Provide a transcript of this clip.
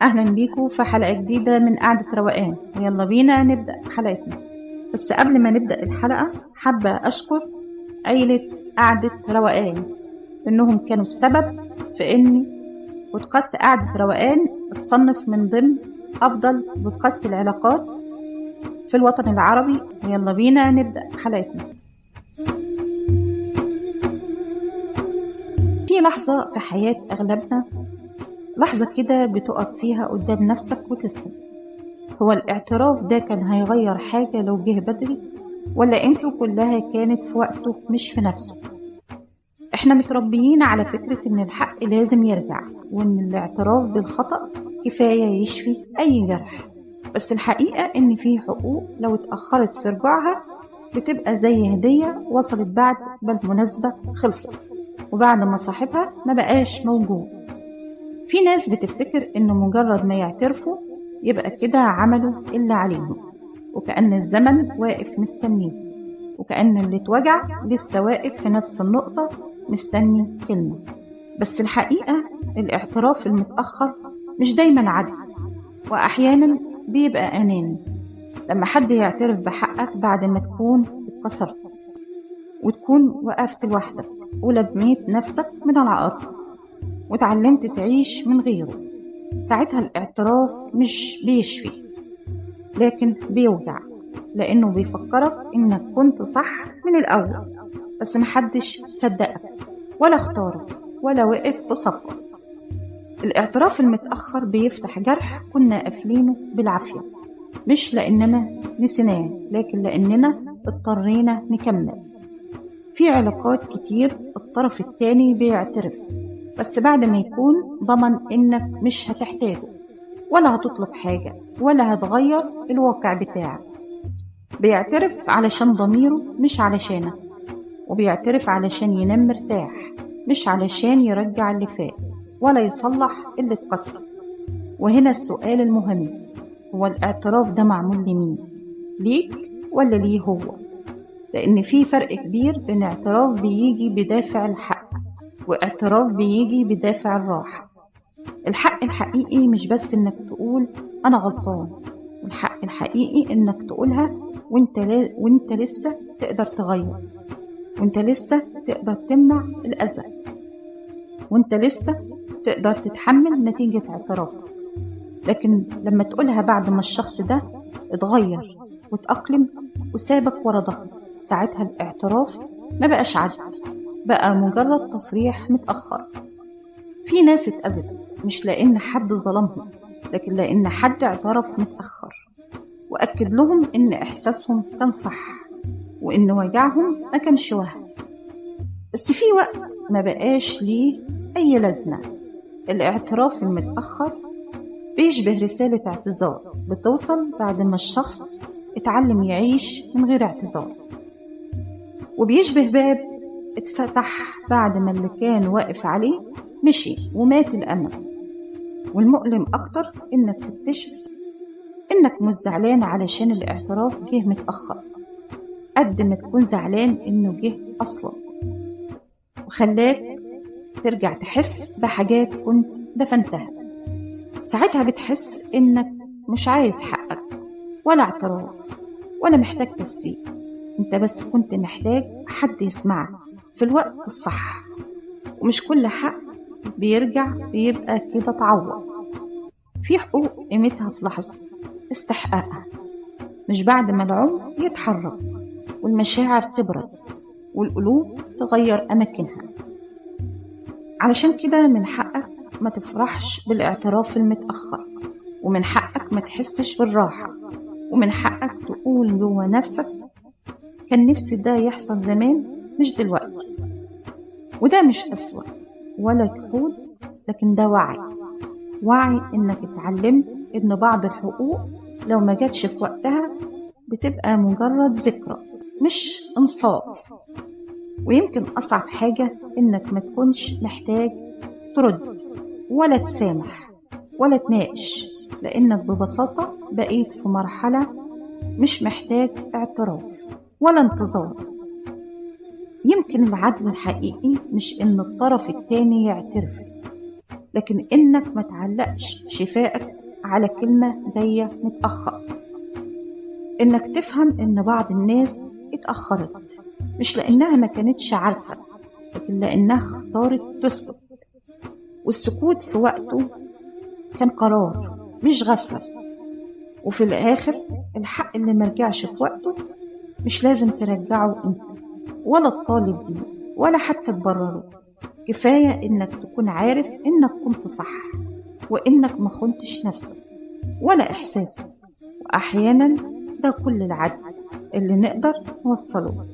أهلا بيكم في حلقة جديدة من قعدة روقان، ويلا بينا نبدأ حلقتنا. بس قبل ما نبدأ الحلقة حابة أشكر عيلة قعدة روقان إنهم كانوا السبب في إن بودكاست قعدة روقان اتصنف من ضمن أفضل بودكاست العلاقات في الوطن العربي. ويلا بينا نبدأ حلقتنا. في لحظة في حياة أغلبنا، لحظة كده بتقف فيها قدام نفسك وتسأل، هو الاعتراف ده كان هيغير حاجة لو جه بدري، ولا انتوا كلها كانت في وقته مش في نفسه؟ احنا متربيين على فكرة ان الحق لازم يرجع، وان الاعتراف بالخطأ كفاية يشفي اي جرح. بس الحقيقة ان في حقوق لو اتأخرت في رجوعها بتبقى زي هدية وصلت بعد ما المناسبة خلصت وبعد ما صاحبها ما بقاش موجود. في ناس بتفتكر إنه مجرد ما يعترفوا يبقى كده عملوا اللي عليهم، وكأن الزمن واقف مستنيه، وكأن اللي اتوجع لسه واقف في نفس النقطة مستني كلمة. بس الحقيقة الاعتراف المتأخر مش دايما عدل، وأحيانا بيبقى أناني. لما حد يعترف بحقك بعد ما تكون اتكسرت وتكون وقفت لوحدك ولميت نفسك من العقد وتعلمت تعيش من غيره، ساعتها الاعتراف مش بيشفي لكن بيوجع، لأنه بيفكرك إنك كنت صح من الأول، بس محدش صدقك ولا اختارك ولا وقف في صفك. الاعتراف المتأخر بيفتح جرح كنا قافلينه بالعافية، مش لأننا نسيناه لكن لأننا اضطرينا نكمل. في علاقات كتير الطرف التاني بيعترف بس بعد ما يكون ضمن إنك مش هتحتاجه ولا هتطلب حاجة ولا هتغير الواقع بتاعك. بيعترف علشان ضميره مش علشانك، وبيعترف علشان ينام مرتاح مش علشان يرجع اللي فات ولا يصلح اللي اتكسر. وهنا السؤال المهم، هو الاعتراف ده معمول لمين؟ ليك ولا ليه هو؟ لأن في فرق كبير بين اعتراف بيجي بدافع الحق واعتراف بيجي بدافع الراحة. الحق الحقيقي مش بس انك تقول انا غلطان، الحق الحقيقي انك تقولها وانت لسه تقدر تغير، وانت لسه تقدر تمنع الأذى، وانت لسه تقدر تتحمل نتيجة اعترافك. لكن لما تقولها بعد ما الشخص ده اتغير وتأقلم وسابك ورا ظهرك، ساعتها الاعتراف ما بقاش عدل، بقى مجرد تصريح متأخر. في ناس اتأذت مش لأن حد ظلمهم، لكن لأن حد اعترف متأخر وأكد لهم إن إحساسهم كان صح وإن وجعهم ما كانش وهم. بس في وقت ما بقاش ليه أي لازمة. الاعتراف المتأخر بيشبه رسالة اعتذار بتوصل بعد ما الشخص اتعلم يعيش من غير اعتذار، وبيشبه باب اتفتح بعد ما اللي كان واقف عليه مشي ومات الأمل. والمؤلم أكتر إنك تكتشف إنك مش زعلان علشان الاعتراف جه متأخر، قد ما تكون زعلان إنه جه أصلا وخلاك ترجع تحس بحاجات كنت دفنتها. ساعتها بتحس إنك مش عايز حقك ولا اعتراف ولا محتاج تفسير، انت بس كنت محتاج حد يسمعك في الوقت الصح. ومش كل حق بيرجع بيبقى كده تعوض. في حقوق قيمتها في لحظة استحقاقها، مش بعد ما العمر يتحرك والمشاعر تبرد والقلوب تغير أماكنها. علشان كده من حقك ما تفرحش بالاعتراف المتأخر، ومن حقك ما تحسش بالراحة، ومن حقك تقول جوه نفسك كان نفسي ده يحصل زمان مش دلوقتي. وده مش أسوأ ولا جحود، لكن ده وعي، وعي إنك اتعلمت إن بعض الحقوق لو ما جاتش في وقتها بتبقى مجرد ذكرى مش إنصاف. ويمكن أصعب حاجة إنك ما تكونش محتاج ترد ولا تسامح ولا تناقش، لأنك ببساطة بقيت في مرحلة مش محتاج اعتراف ولا انتظار. يمكن العدل الحقيقي مش إن الطرف التاني يعترف، لكن إنك ما تعلقش شفائك على كلمة جاية متأخر. إنك تفهم إن بعض الناس اتأخرت مش لأنها ما كانتش عارفة، لكن لأنها اختارت تسكت، والسكوت في وقته كان قرار مش غفلة. وفي الآخر الحق اللي مرجعش في وقته مش لازم ترجعه انت، ولا تطالب بيه، ولا حتى تبرره. كفاية إنك تكون عارف إنك كنت صح، وإنك ما خنتش نفسك ولا إحساسك. وأحيانا ده كل العدل اللي نقدر نوصله.